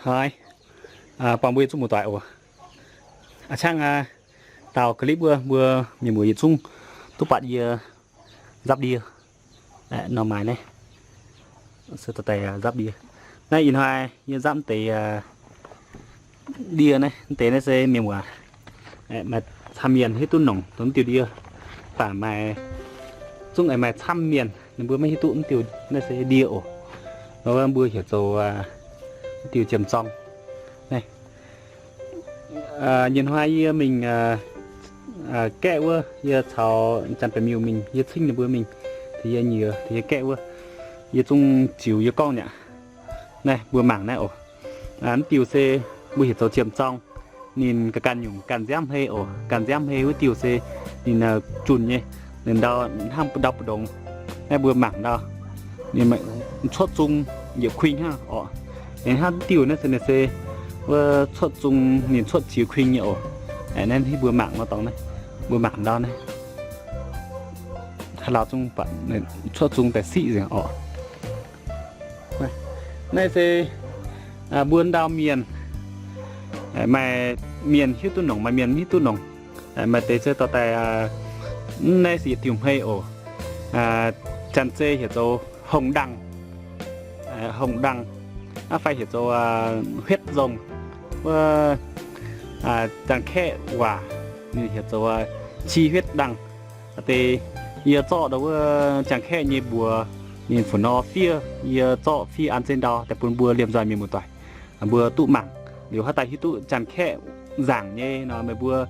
Hnoi, buangh mbuo yietc zungv muoz-doic oc. A'ciangv dauh clip wuov, mbuo mienh muoz yietc zungv duqv buatc yie nzapv ndie. Norm maaih naaiv, se dorh daaih nzapv ndie. Naaiv ih hnoi yie nzapv deix ndie naaiv, deix naaiv se mienh muoz maaih camv mienh hiuv duqv nongc dongh diuh ndie. Baac maaih zungv maaih camv mienh ninh mbuo maiv hiuv duqv diuh naaiv se ndie oc. Nor mbuo heuc zoux diuh ziemx-zorng. Naaiv nyei hnoi yie mingh gaeqv wuov, yie caux Janx-Baeqc Miuh mingh, yie cingv ninh mbuo mingh, tengx yie nyei, tengx yie gaeqv wuov, yie zungv ziux yie gorngv nyaqc. Naaiv mbuo mangc naaiv oc. Mv diuh se mbuo heuc zoux ziemx-zorng. Ninh ganh ganh nyungc ganh nziaamv hei oc. Ganh nziaamv hei wuov diuh se ninh junh nyei, ninh ndau hnangv ndau mbu'ndongx. Naaiv mbuo mangc ndau, ninh cuotv zung yietc kuing hnangv oc. Hnangv mv diuh naaiv se ninh se wuov cuotv zung, ninh cuotv ziex kuing nyei oc. Naaiv mbuo mangc nor dorngx naaiv, mbuo mangc ndau naaiv, haaix lauh zungv cuotv zung daaih siqv nzengc oc. Naaiv se mbuo ndau mienh, maaih mienh hiuv duqv nongc, maaih mienh mv hiuv duqv nongc. Maaih deix se dorh daaih, naaiv se yietc diuh hmei oc. Janx-zei heuc zoux hongh ndangh, hongh ndangh, fai heuc zoux huetv nzongh. Wuov Janx-Kaeqv waac ninh heuc zoux qi huetv ndangh. Deix yie zorqv ndau wuov Janx-Kaeqv nyei mbuox, ninh fu nor fiev, yie zorqv fiev an zengv ndau daaih bun mbuo liemh nzoih mienh muoz-doic mbuo duqv mangc. Liuz haaix dauh hiuv duqv Janx-Kaeqv nzaangc nyei nor, meih mbuo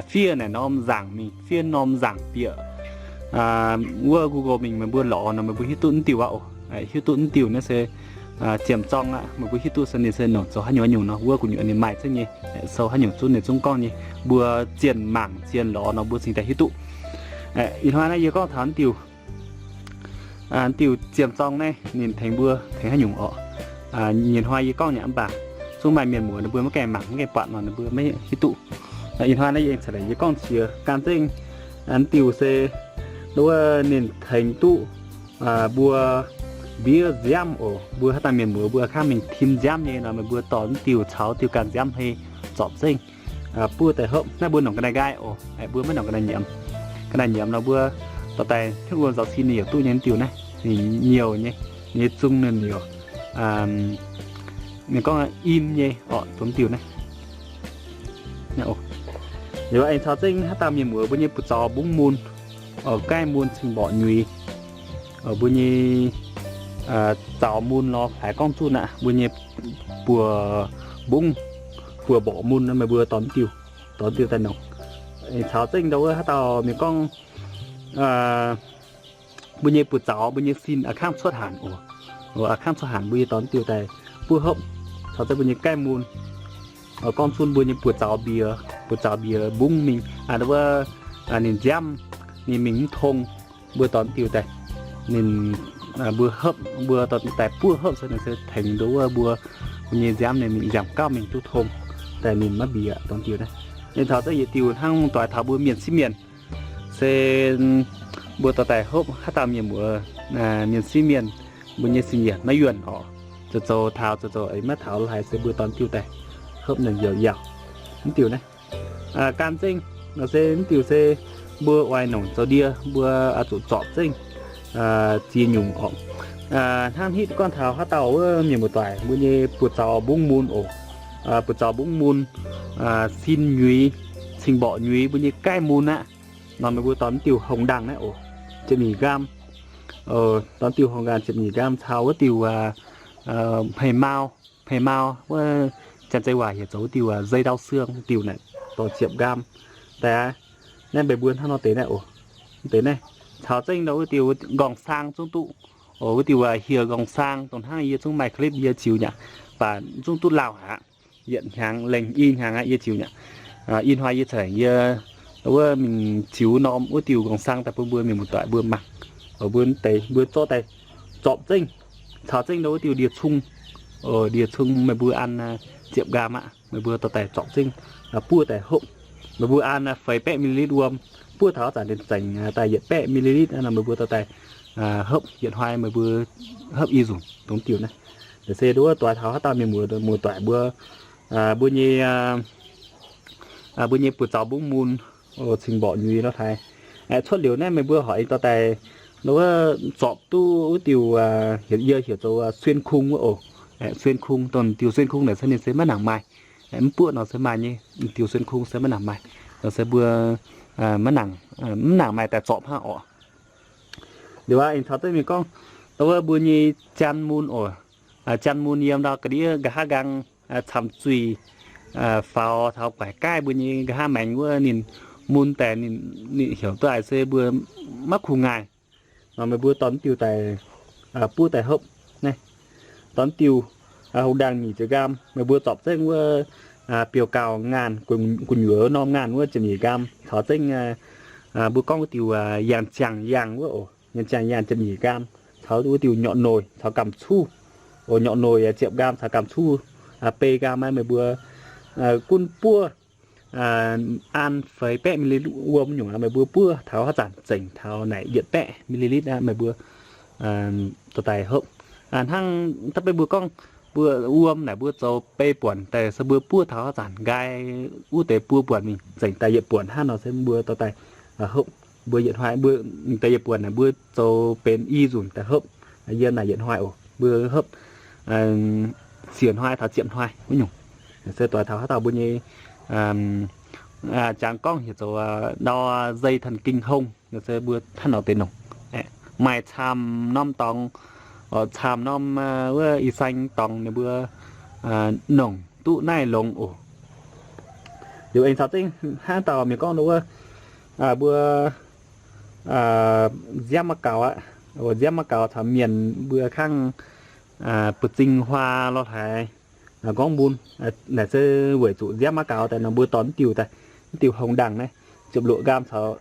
fiev naaic norm nzaangc mingh, fiev norm nzaangc bieqc wuov Google mingh, meih mbuo lorz nor meih mbuo hiuv duqv mv diuh aqv oc. Hiuv duqv mv diuh naaiv se ziemx-zorng aqv. Meih mbuo hiuv duqv se ninh se nongc zoux haaix nyungc haaix nyungc nor, wuov gu'nyuoz ninh maaih zengv nyei, sou haaix nyungc zunv ninh zungv gorngv nyei. Mbuo zienh mangc zienh lorz nor mbuo cingx daaih hiuv duqv. Ih hnoi naaiv yie gorngv taux mv diuh, mv diuh ziemx-zorng naaiv ninh tengx mbuo tengx haaix nyungc oc. Nyei hnoi yie gorngv nyaqc mv baac zungv maaih mienh muoz ninh mbuo maiv gaengh mangc maiv gaengh buatc nor ninh mbuo maiv hiuv duqv. Ih hnoi naaiv yie aengx ceix leiz yie gorngv qiex gan zengv. Mv diuh se wuov ninh tengx duqv mbuo mbiev nziaamv oc. Mbuo haaix dauh mienh muoz mbuo a'kangv mingh tim nziaamv nyei nor meih mbuo dorh mv diuh caux diuh ganh nziaamv hei zorpc zengv buov daaih hopv. Naaiv mbuo nongc ga'naaiv nqaai oc. Mbuo maiv nongc ga'naaiv nyiemz. Ga'naaiv nyiemz nor mbuo dorh daaih hnyouv wuom nzaaux sin ninh yaac duqv nyei mv diuh naaiv. Ninh nyouh nyei, ninh nyei zung ninh yaac, ninh gorngv im nyei oc, dongh mv diuh naaiv. Liuz aengx caux zengv haaix dauh mienh muoz mbuo nyei buoz zaux mbungv mun, gaih mun cing-mborqc nyuix, mbuo nyei zaux mun lorz haaix gorngv zuqv aqv, mbuo nyei buoz mbungv, buoz mborqc mun nor meih mbuo dorh mv diuh, dorh mv diuh daaih nongc. Aengx caux zengv ndau wuov haaix dauh mienh gorngv mbuo nyei buoz zaux, mbuo nyei sin a'kangv cuotv hanc oc. A'kangv cuotv hanc mbuo nyei dorh mv diuh daaih buov hopv. Caux zengv mbuo nyei gaih mun, gorngv zuqv mbuo nyei buoz zaux mbiex, buoz zaux mbiex mbungv mingh, wuov ninh nziaamv ninh mingh mv tong, mbuo dorh mv diuh daaih, ninh, mbuo hopv, mbuo dorh daaih buov hopv se ninh se tengx nduov wuov mbuo, mbuo nyei nziaamv ninh mingh nziaamv gauh mingh duqv tong, daaih ninh maiv mbiex dorh mv diuh naaiv. Ninh taux zengv yietc diuh hnangv daaih taux mbuo mienh sieqv mienh se mbuo dorh daaih hopv haaix dauh mienh muoz, mienh sieqv mienh, mbuo nyei sin yaac maiv yuonh oc. Zoux zoux taux zoux zoux maiv taux laaix se mbuo dorh mv diuh daaih hopv ninh yaac yaac mv diuh naaiv. Gan zengv nor se mv diuh se mbuo oix nongc zoux ndie mbuo zuqc zorpc zengv ziex nyungc oc. Hnangv hitv gorngv taux haaix dauh wuov mienh muoz-doic mbuo nyei buoz zaux mbungv mun oc. Buoz zaux mbungv mun, sin nyuix, cing-mborqc nyuix, mbuo nyei gaih mun aqv. Nor meih mbuo dorh mv diuh hongh ndangh naaiv oc, ziepc nyeic nqaam. Dorh mv diuh hongh ndangh ziepc nyeic nqaam caux wuov diuh hmei mau, hmei mau wuov Janx-Zei waac heuc zoux wuov diuh dây đau xương diuh naaic dorh ziepc nqaam. Daaih naaiv meih mbuo hnangv nor deix naaiv oc. Deix naaiv caux zengv nor wuov diuh nqorngv-saang zungv duqv oc. Wuov diuh hieh nqorngv-saang dongh hnangv yie zungv maaih clip yie ziux nyaqc, baac zungv duqv lauh aqv. Yietc hnyangx lengh i hnyangx aqv yie ziux nyaqc. Ih hnoi yie ceix yie wuov mingh ziux norm wuov diuh nqorngv-saang daaih bun mbuo mienh muoz-doic mbuo mangc. Mbuo deix mbuo zorqv daaih zorpc zengv, caux zengv nor wuov diuh ndie-cung. Ndie-cung meih mbuo an ziepc nqaam aqv, meih mbuo dorh daaih zorpc zengv buov daaih hopv. Meih mbuo an feix baeqv milliliter wuom, buov taux zanc ninh zengc daaih yietc baeqv milliliter nor meih mbuo dorh daaih hopv. Yietc hnoi meih mbuo hopv i nzunc dongh diuh naaiv. Naaiv se nduov doix taux haaix dauh mienh muoz muoz-doic mbuo, mbuo nyei, mbuo nyei buoz-zaux mbungv mun, cingx mborqv nyuix lorh haaix. Cuotv liuz naaiv meih mbuo horpc aengx dorh daaih nduov zorpc duqv wuov diuh, yie heuc zoux เสื้อคลุม wuov oc. เสื้อคลุม, dongh diuh เสื้อคลุม naaic se ninh se maiv nangc maaih. Mv buoqv nor se maaih nyei, diuh เสื้อคลุม se maiv nangc maaih. Nor se mbuo mv nangc maaih daaih zorpc hnangv orqc. Liuz aqv, aengx caux zengv mingh gorngv, dongh wuov mbuo nyei jaan mun oc. Jaan mun yiem ndau ga'ndiev nqa'haav nqaang camv zuih faaux taux guaix gaaih mbuo nyei nqa'haav maengx wuov ninh mun daaih ninh, ninh heuc duqv haiz se mbuo maiv kungx ngaih. Nor meih mbuo dorh diuh daaih buov daaih hopv naaiv. Dorh diuh hungh ndaangh nyic ziepc nqaam, meih mbuo zorpc zengv wuov biouv gauh ngaanh, gu'nyuoz norm ngaanh wuov ziepc nyeic nqaam, caux zengv mbuo gorngv wuov diuh yangh ziangh yangh wuov oc, yangh ziangh yangh ziepc nyeic nqaam, caux wuov diuh nyorqc noic caux gamh cuv oc, nyorqc noic ziepc nqaam caux gamh cuv bei nqaam, meih mbuo gunv buov an feix baeqv mili wuom nyungc, meih mbuo buov taux haaix zanc zengc taux naaic yietc baeqv mili aqv, meih mbuo dorh daaih hopv. Hnangv da'beiv mbuo gorngv mbuo wuom naaic mbuo zoux bei buonc daaih se mbuo buov taux haaix zanc nqaai wuov deix buo buonc mingh zengc daaih yietc buonc hnangv nor se mbuo dorh daaih hopv. Mbuo yietc hnoi mbuo daaih yietc buonc naaic mbuo zoux benx i nzunc daaih hopv. Yiem naaic yietc hnoi oc, mbuo hopv siec hnoi taux ziepc hnoi wuov nyungc. Se doix taux haaix dauh mbuo nyei jangx gorngv heuc zoux ndau dây thần kinh hông, se mbuo hnangv nor deix nongc. Maaih camv norm dorngx, camv norm wuov i saeng dorngx ninh mbuo nongc duqv naaiv longx oc. Liuz aengx caux zengv hnangv dauh mienh gorngv wuov, mbuo nziaamv maiv gaux aqv. Nziaamv maiv gaux caux mienh mbuo kangv buoz-zing huaa lorh haaix gorngv mun, naaic se weic zuqc nziaamv maiv gaux daaih nor mbuo dorh diuh daaih, diuh hongh ndaangh naaiv, ziepc luoqc nqaam caux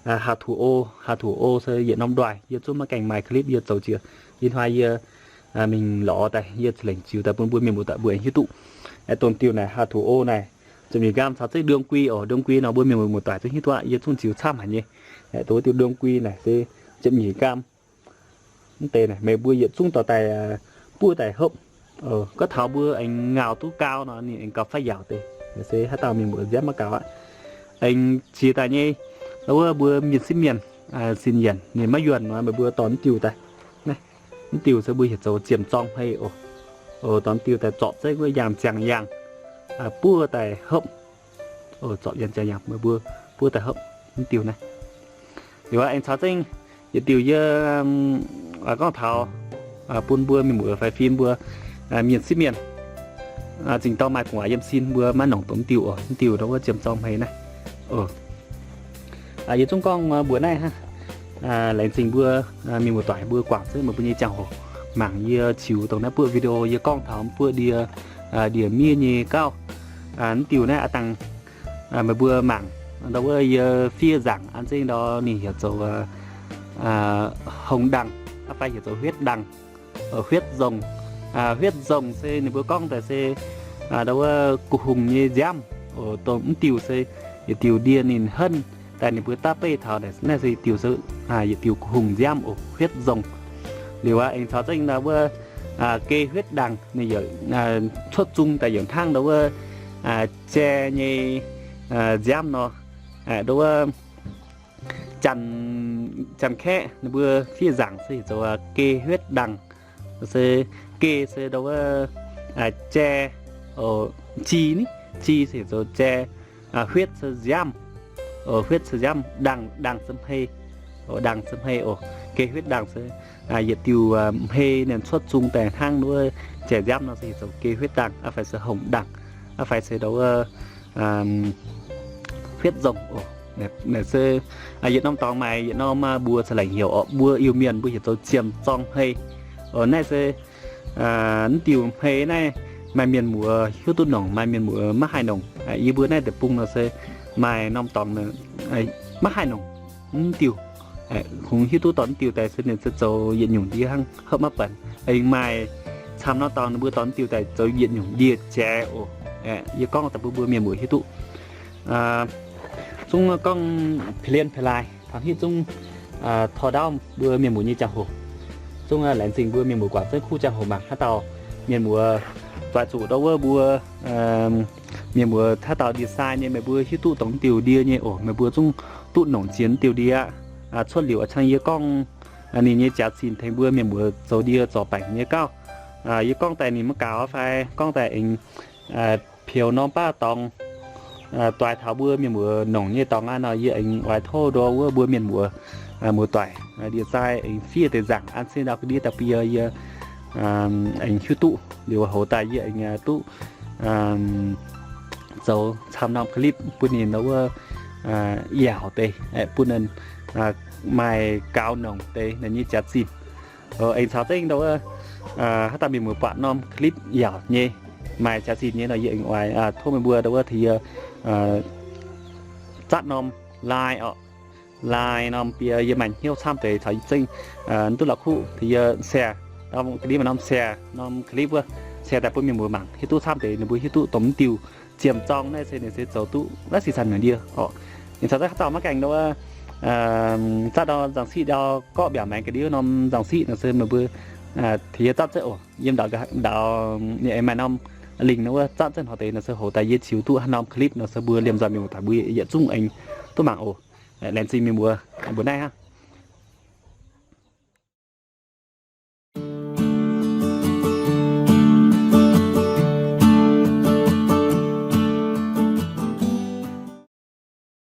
H two O, H two O se yietc norm ndoih yie zungv maiv gaengh maaih clip yie zoux jiex. Ih hnoi yie mingh lorz daaih yie za'lengc ziux daaih bun mbuo mienh muoz-doic mbuo aengx hiuv duqv. Dongh diuh naaic H two O naaic, ziepc nyeic nqaam caux zengv đương quy oc, đương quy nor mbuo mienh muoz-doic zungv hiuv duqv, yie zungv ziux camv haic nyei. Dongh wuov diuh đương quy naaic se ziepc nyeic nqaam. Mv deix naaic meih mbuo yietc zungv dorh daaih buov daaih hopv. Gorngv taux mbuo aengx ngaux duqv gau nor ninh aengx gauh faix yaauc deix. Se haaix dauh mienh muoz nziaamv maiv gaux aqv, aengx ziex daaih nyei, wuov mbuo mienh sieqv mienh sin yienc ninh maiv yuonh nor meih mbuo dorh mv diuh daaih. Mv diuh se mbuo heuc zoux ziemx zorng hmei oc. Dorh mv diuh daaih zorpc zengv wuov yaangh ziangh yaangh buov daaih hopv. Zorpc yaangh ziangh yaangh meih mbuo buov daaih hopv mv diuh naaiv. Liuz aengx caux zengv yietc diuh yie gorngv taux bun mbuo mienh muoz faix fim mbuo mienh sieqv mienh zingh dorng maaih gu'nguaaz yiem sin mbuo maiv nongc dongh mv diuh oc. Mv diuh ndau wuov ziemx zorng hmei naaiv. Yie zungv gorngv mbuox naaiv hnangv. Laengz zingh mbuo mienh muoz-doic mbuo guangc zengv meih mbuo nyei ziangh hoc mangc yie ziux dongh naaiv buoqv video yie gorngv taux buoqv ndie, ndie-miev nyei gauv. Mv diuh naaiv aav dangh meih mbuo mangc ndau wuov yie fiev nzaangc an zengv ndau ninh heuc zoux hongh ndangh, aa fai heuc zoux huyết đằng, huyết rồng. Huyết rồng se ninh mbuo gorngv daaih se ndau wuov guh hungh nyei nziaamv. Dongh mv diuh se yietc diuh ndie ninh henv daaih ninh mbuo daav beiv taux naaiv se diuh, yietc diuh guh hungh nziaamv oc, huyết rồng. Liuz aqv, aengx caux zengv ndau wuov geh huyết đằng ninh yaac cuotv zung daaih yaac hnangv ndau wuov jai nyei nziaamv nor. Ndau wuov Janx-Kaeqv ninh mbuo fiev nzaangc se heuc zoux geh huyết đằng. Se geh se ndau wuov jai, ji ni, ji se heuc zoux jai, huyết se nziaamv, huyết se nziaamv, đằng, đằng se hmei, đằng se hmei oc. Geh huyết đằng se yietc diuh hmei ninh cuotv zung daaih hnangv wuov jai nziaamv nor se heuc zoux geh huyết đằng, aa fai se hongh đằng, aa fai se ndau wuov huyết rồng oc. Naaiv se yietc norm dorngx maaih yietc norm mbuox za'lengc heuc oc. Mbuo Iu-Mienh mbuo heuc zoux ziemx zorng hmei. Naaiv se mv diuh hmei naaiv maaih mienh muoz hiuv duqv nongc, maaih mienh muoz maiv haih nongc. Yie mbuo naaiv deic-bung nor se maaih norm dorngx maiv haih nongc mv diuh. Kungx hiuv duqv dorh mv diuh daaih se ninh se zoux yietc nyungc ndie hnangv, hopv maiv buatc. Aengx maaih camv norm dorngx ninh mbuo dorh mv diuh daaih zoux yietc nyungc ndie jai oc. Yie gorngv daaih bun mbuo mienh muoz hiuv duqv. Zungv gorngv pei lien pei lai taux hitv zungv tor ndaauv mbuo mienh muoz nyei ziangh hoc. Zungv laengz zingh mbuo mienh muoz guangc zengv kuv ziangh hoc mangc haaix dauh Mienh muoz doix zuqc ndau wuov mbuo, mienh muoz haaix dauh ndie-sai nyei, meih mbuo hiuv duqv dongh diuh ndie nyei oc, meih mbuo zungv duqv nongc ziex diuh ndie aqv. Cuotv liuz a'cang yie gorngv ninh nyei jaax-zinh tengx mbuo mienh muoz zoux ndie zorc baengc nyei gauh. Yie gorngv daaih ninh maiv gaux fai gorngv daaih aengx peux norm baav dorngx doix taux mbuo mienh muoz nongc nyei dorngx aqv nor, yie aengx oix tov ndau wuov mbuo mienh muoz muoz-doic ndie-sai aengx fiev deix nzaangc an se ndau ga'ndiev daaih bun yie, yie aengx hiuv duqv liuz hoz daaih yie aengx duqv zoux camv norm clip bun ninh ndau wuov yaauc deix, bun ninh maaih gaux nongc deix ninh nyei jaax-zinh. Aengx caux zengv ndau wuov haaix dauh mienh muoz buatc norm clip yaauc nyei, maaih jaax-zinh nyei nor, yie aengx oix tov meih mbuo ndau wuov tengx yie zatv norm like orqc. Like norm bun yie maaih hnyouv camv deix caux zengv duqv la'kuqv tengx yie share, ga'ndiev maaih norm share norm clip wuov, share daaih bun mienh muoz mangc hiuv duqv camv deix, ninh mbuo hiuv duqv dongh mv diuh ziemx zorng naaiv se ninh se zoux duqv naaiv si canh maengc ndie orqc. Ninh caux zengv haaix dauh maiv gaengh ndau wuov zatv ndau nzangc siqv ndau gorqv mbiaauc maengx ga'ndiev norm nzangc siqv nor se meih mbuo tengx yie zatv zengv oc. Yiem ndau, ndau ninh aengx maaih norm lingc nor wuov zatv zengv hnoi deix nor se hoz daaih yie ziux duqv haaix norm clip nor se mbuo liemh nzoih mienh muoz-doic mbuo yietc zungv aengx duqv mangc oc. Laengz zingh mienh muoz mbuo naaiv hnangv.